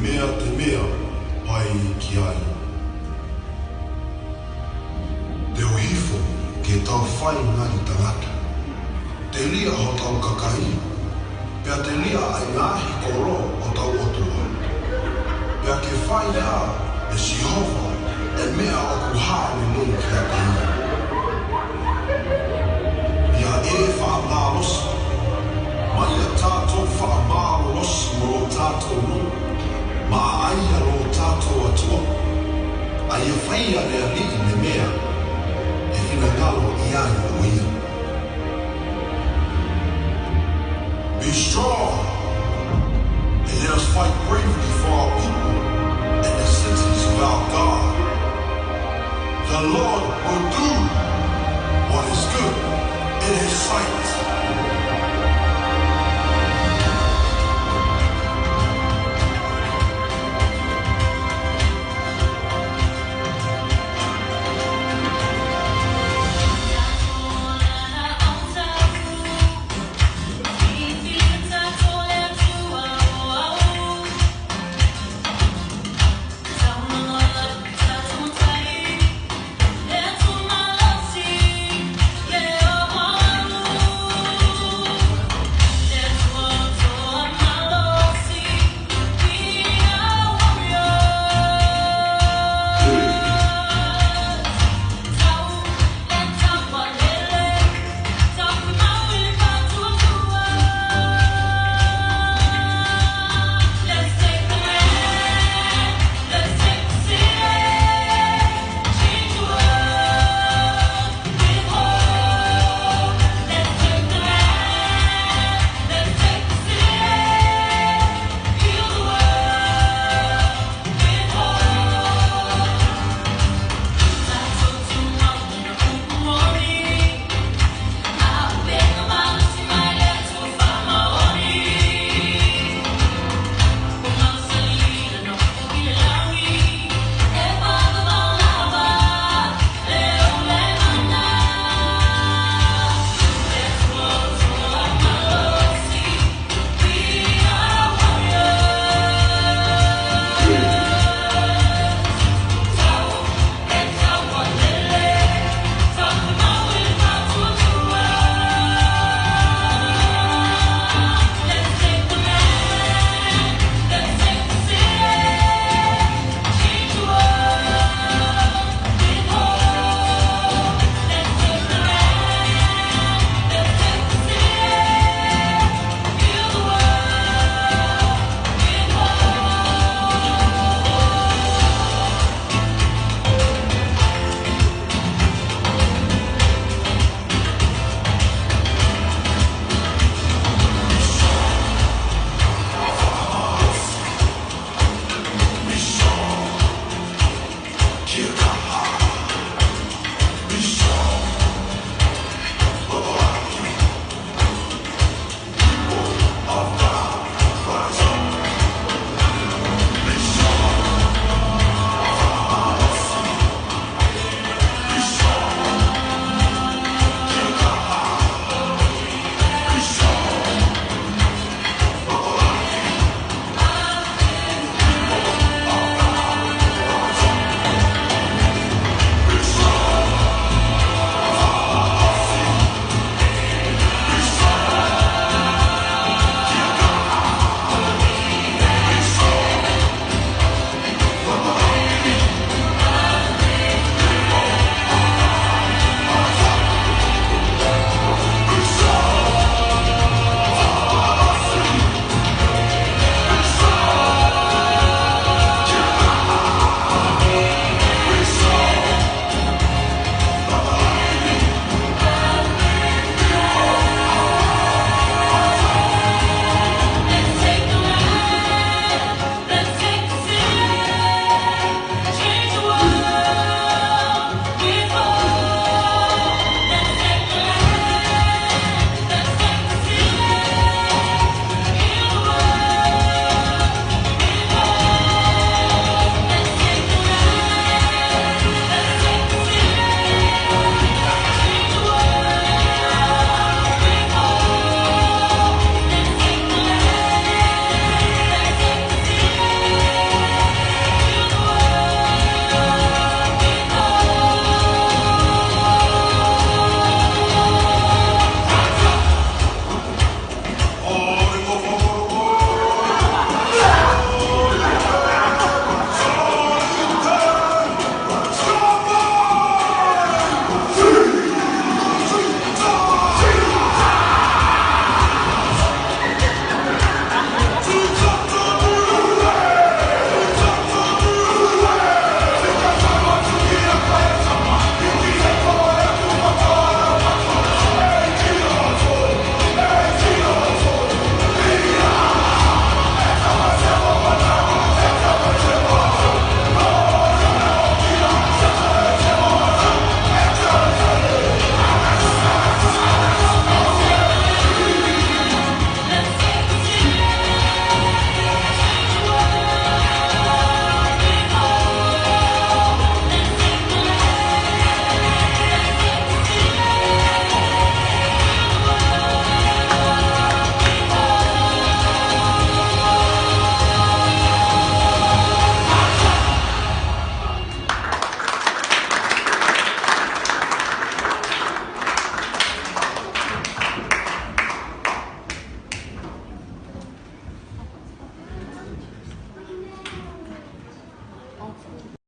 mea te mea pai ki a ia. Te ohifo ke tau whai ngari tangata. Te lia ho tau kakahi, pea te lia ai ngāhi koro o tau otua. Pea ke whai hā e Sihova e mea o ku haere nei ki a te ia. Ia e whaamālosi, mai a tātou whaamālolosi mo lo tātou nō, ma aia lo tātou atua, a ia whaia le alii le mea e whinangalo i a ia o ia. Be strong, and let us fight bravely for our people and the cities of our God. The Lord will do what is good in his sight.